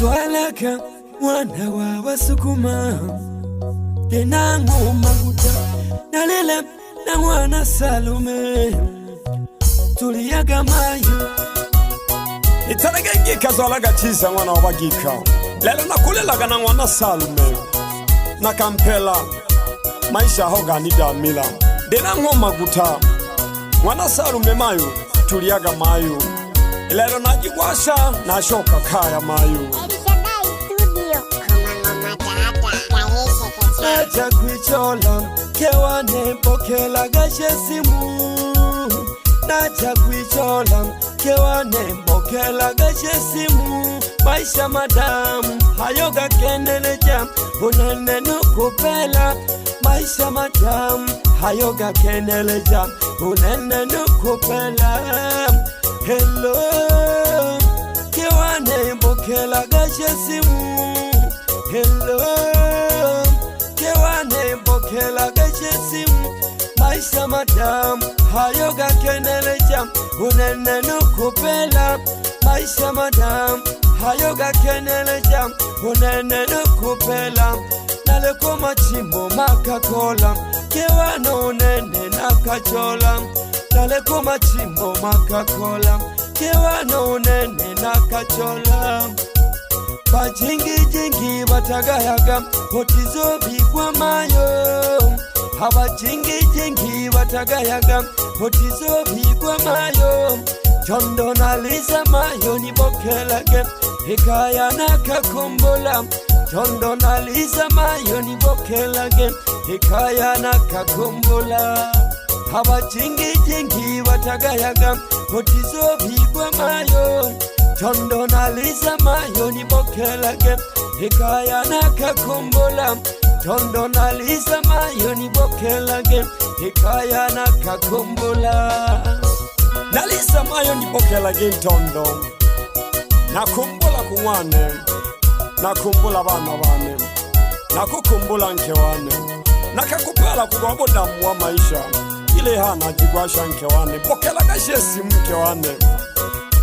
Zwalaka mwana wa Wasukuma tena ngoma guta nalela na mwana Salome tuliaga mayo. Italagegika zwalaga chiza mwana wa bagika lelo nakulelaga na mwana Salume nakampela maisha aho ganidamila ndena ng'oma guta mwana Salume mayo tuliaga mayo lelo najigwasha nashoka kaya mayo. Elishadai Studio. Ngoma ngoma tata. Gahishe kecha. Naja kwichola kewane pokela gashe simu, naja kwichola kewane pokela gashe simu, maisha madamu hayo gakeneleja unene nukupela, maisha madamu hayo gakeneleja unene nukupela. Hello, kewane pokela gashe simu. Hello, kewane pokela gashe simu, maisha madamu hayo gakeneleja unene nukupela, maisha madamu hayo gakeneleja unene nukupela, naleko machimbo makakola kewano unene nakachola, naleko machimbo makakola kewano unene nakachola. Bajingijingi batagayaga otizo bigwa mayo, abajingijingi batagayaga otizo bigwa mayo, tondo naliza mayo nibokelage hikaya nakakumbola, tondo naliza mayo nibokelage hikaya nakakumbola. Abajingijingi batagayaga otizo bigwa mayo, tondo naliza mayo nibokelage hikaya nakakumbola, tondo naliza mayo nibokelage hikaya nakakumbola. Nalisa mayo ndipokelage ntondo nakumbula kung'wane nakumbula bana bane nakukumbula nke wane nakakupela kulwa budamu wa maisha ile hana jigwasha nke wane pokelaga shesi mke wane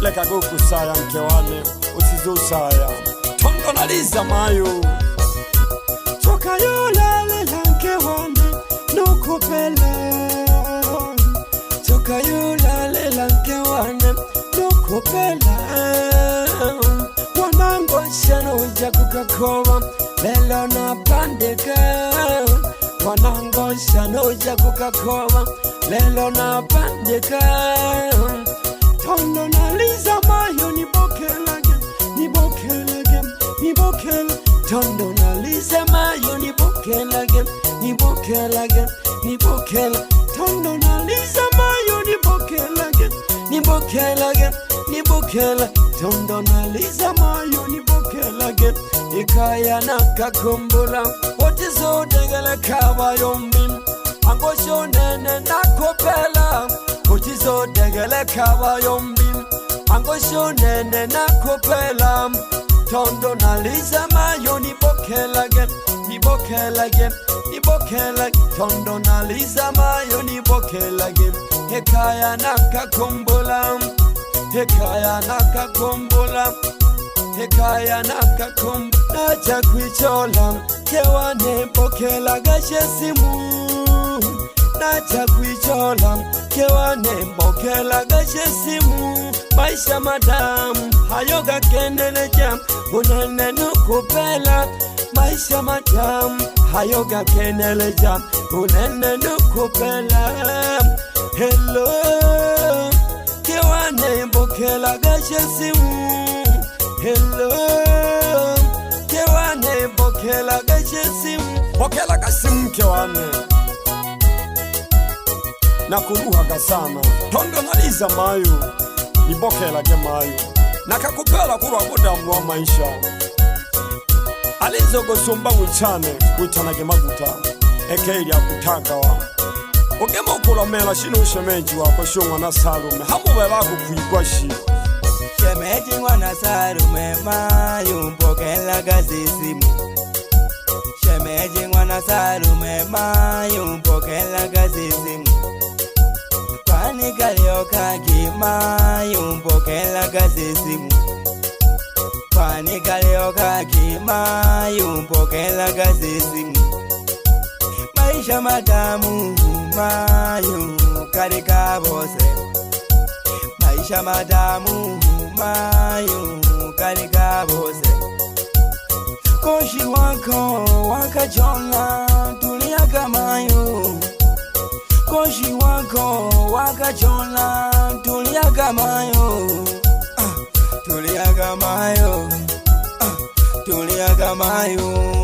lekaga kusaya nke wane usizusaya tondo naliza mayo. Tokayolalela nkewane nukupela, tokayolalela nkewane nukupela, wanangoshano uja kukakoba lelo napandika, wanangoshano uja kukakoba lelo napandika, tondo naliza mayo nibokelage nibokelage nibokela, tondo naliza mayo nibokelage nibokelage nibokela, tondo naliza mayo nibokelage nibokelage nibokela, tondo naliza mayo nibokelage ikaya nakakumbula otizodengela kabayombi angoshonene nakopela, otizodengela kabayombi angoshonene nakopela, tondo naliza mayo nibokelage nibokelage nibokelage, tondo naliza mayo nibokelage hekaya nakakumbula, hekaya nakakumbula, hekaya nakakumbula. Naja kwichola kewane pokela gashe simu, naja kwichola kewane pokela gashe simu, maisha madamu hayo gakeneleja unene nukupela, maisha madamu hayo gakeneleja unene nukupela. Hello, kewane pokela gashe simu. Hello, kewane pokela gashe simu. Pokelaga simu mke wane nakuluhaga sana tondo naliza mayo nibokelage mayo nakakupela kulwa budamu wa maisha alizogosumba wichane witanage maguta ekeili akutagawa ugema ukulomela shino ushemeji wako shong'wana Salume hamuwe bakukwigwa shi. Shemeji mwana Salume mayo mpokelaga sisimu. Shemeji mwana Salume mayo mpokelaga sisimu. Kwani kalioka kimayo mpokelaga sisimu. Kwani kalioka. Madamu mayo karika bose. Maisha madamu mayo karika bose. Koshi wako wakachola tulia kamayo. Koshi wako wakachola tulia kamayo. Ah, tulia kamayo. Ah, tulia kamayo.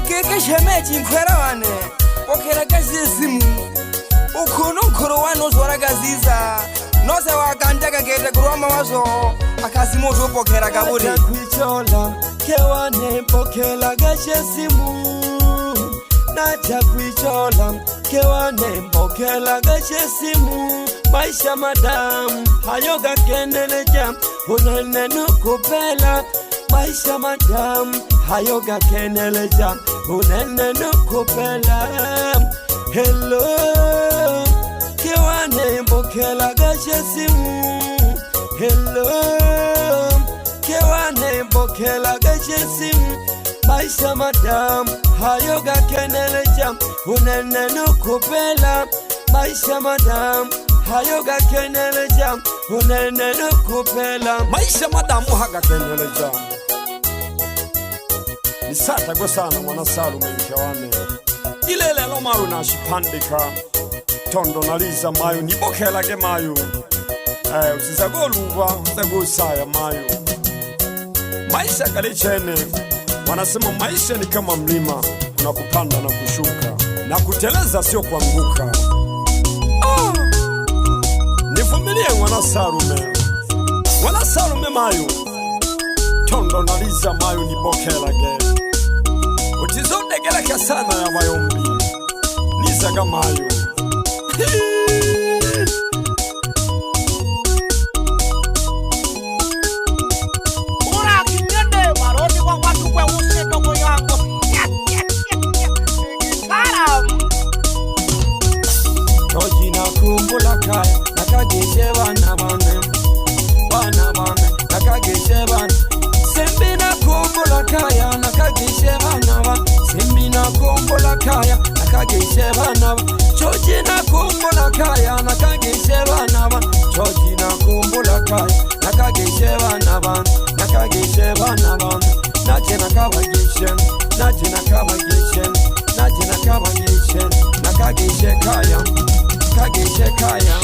Keke shemeji nkwera wane pokera kazizimu ukhunu nkhuru wane uzwara kaziza nose wakandeka kete kurwa mawazo akazimu utupokera kaburi Naja kwichola kewane pokela gashe simu. Naja kwichola kewane pokela gashe simu. Maisha madamu hayo gakeneleja unene nukupela. Maisha madamu hayo gakeneleja unene nukupela. Hello kewane pokela gashe simu. Hello kewane pokela gashe simu. Maisha madamu hayo gakeneleja unene nukupela. Maisha madamu hayo gakeneleja unene nukupela. Maisha madamu hagakeneleja nisatagwe sana mwana Salume nkewane ilelelo maru nashipandika tondo naliza mayu nibokelage mayu usizagoluva usagusaya mayu. Maisha kalichene wanasema maisha ni kama mlima, kuna kupanda na kushuka na kuteleza sio kuanguka. Nivumilie mwana Salume, mwana Salume mayu tondo naliza mayu nibokelage utizondegeleka sana ya mayombi nizaga mayu. Ura kinyende waroni wa watu weusi ndogo yako. Taram. Toji nakumbula kaya nakagishe bana bane bana bane nakagishe bana sembi nakumbula kaya nakagishe bana bane sembi nakumbula kaya nakagishe bana bane choji nakumbula kaya nakagishe bana bane choji nakumbula kaya nakagishe bana bane nakagishe bana bane naje nakabagishe naje nakabagishe naje nakabagishe nakagishe kaya kagishe kaya.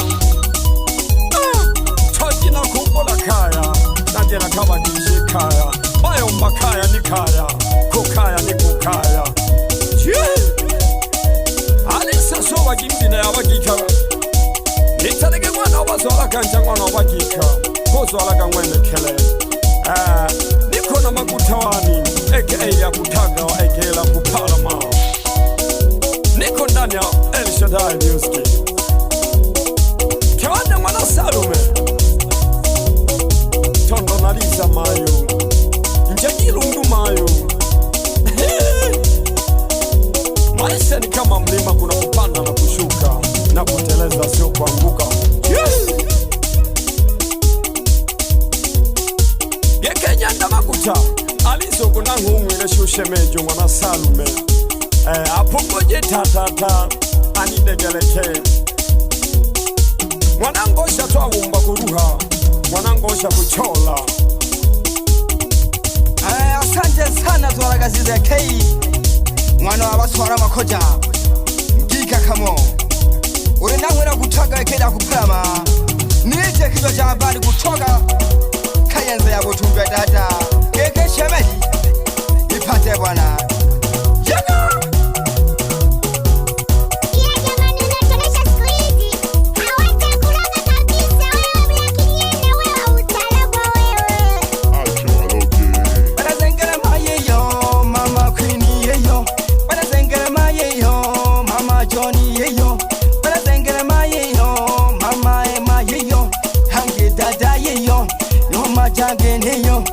Choji nakumbula kaya naje nakabagishe kaya bayomba kaya ni kaya kukaya ni kukaya. Alisa so bagimbi yabagika nitarege mwana wabazwala kanja mwana wabagika kozwala kangwenekele. Niko na makutawani aka ya kutaga aka la kupalama. Niko ndani ya El Shaddai Music. Kewane mwana Salume tondo naliza mayu njagilundu mayu. Maisha ni kama mlima, kuna kupanda na kushuka na kuteleza sio kuanguka. Gekenyanda makuta alizo kuna ngumwile shushemejo mwana Salume apungoje tatata anidegeleke mwanangosha twawumba kuruha mwanangosha kuchola. Asante sana twaragazize K mwana wa baswara makoja ngika kamo uri namwera kutaga keda kupalama nije kichwa cha habari kutoka kayenza ya butumbe dada keke shemeji ipate bwana. Ila jamani, unatolesha siku hizi hawatakulaga kabisa. Wewe bila kinyende, wewe utalogwa wewe. Barazengera mayeyo mama Queen yeyo barazengera mayeyo mama Johnny yeyo barazengera mayeyo mama Emma yeyo hangi dada yeyo yo majange neyo.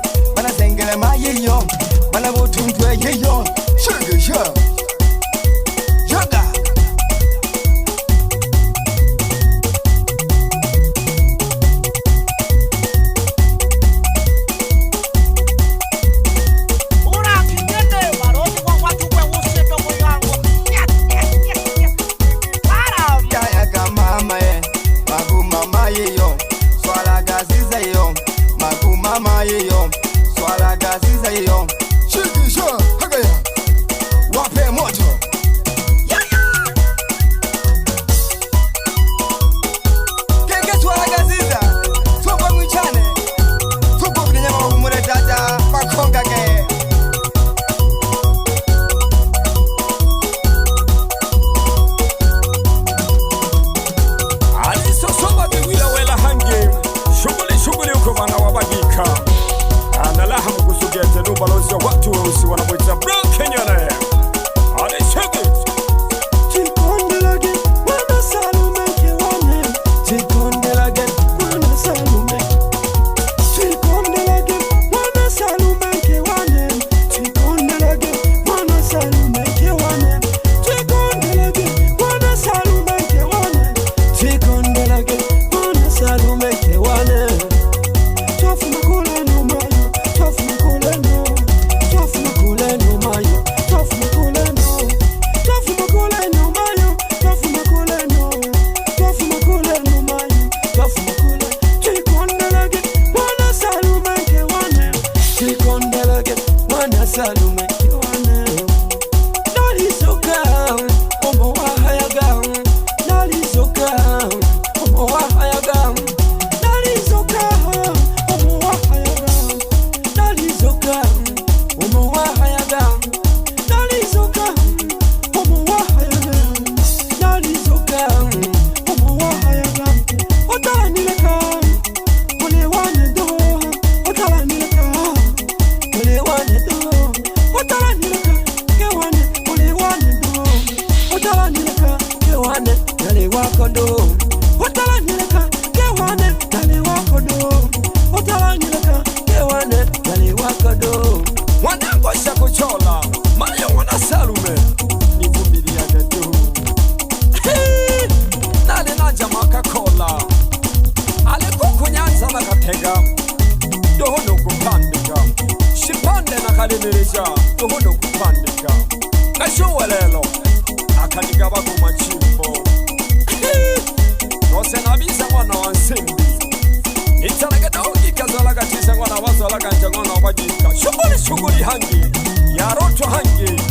Geshuwelelo akanigaba ku machimbo nose nabisa mwana wa nsimbi italagadaugikazalakatisa mwana wazalakanja mwana wabajika shughuli shughuli hangi yarotwa hangi.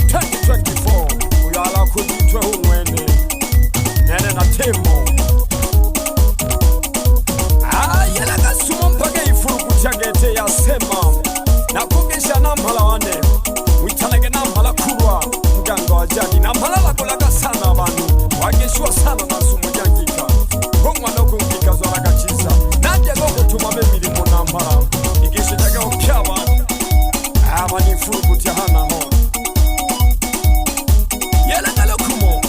2024 uyala kujitwe humwene nene na timo yelakasumo mpaka ifurukutyagete yasema nakugesha namhala wane witalage namhala kulwa mganga wa jadi namhala lakulaga sana abantu wageshwa sana na sumo jangika gongwa nokungika zwalakachiza najagokutuma memilimo namhala igishitage upyaba aba nifurukutyahanaho yelangalokumo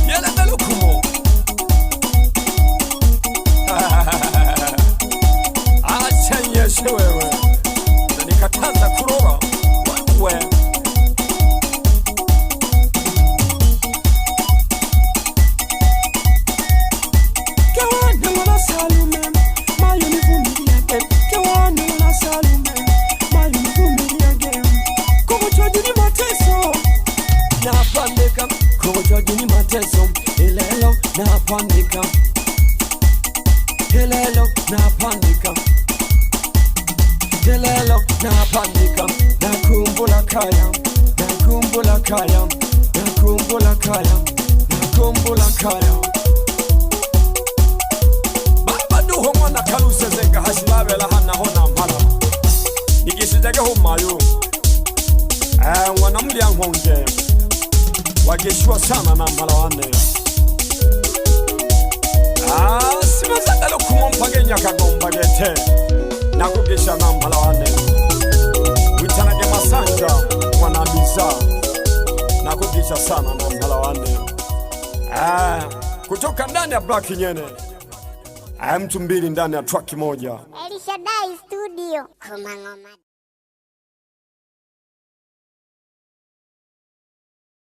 yelangalokumo. Acha nyeshe wewe na nikataza kuroba wewe. Kewane mwana Salume, mayo nivumiliage. Kewane mwana Salume, mayo nivumiliage. Kukuchwaji ni mateso, napandika. Kukuchwaji ni mateso, ilelo napandika. Ilelo napandika. Ilelo napandika. Nakumbula kaya, nakumbula kaya, nakumbula kaya, nakumbula kaya. Baba duho mwana kalusezenga hashilabela hanaho nampala nigishijage humayo mwana mlya nhonge wageshwa sana nampala wane simazagalo kumo mpage nyakagomba gete nakugesha nampala wane witanage masanja mwana biza nakugesha sana nampala wane kutoka ndani ya Black Nyene. Aya, mtu mbili ndani ya truck moja. Elishadai Studio. Kumangoma.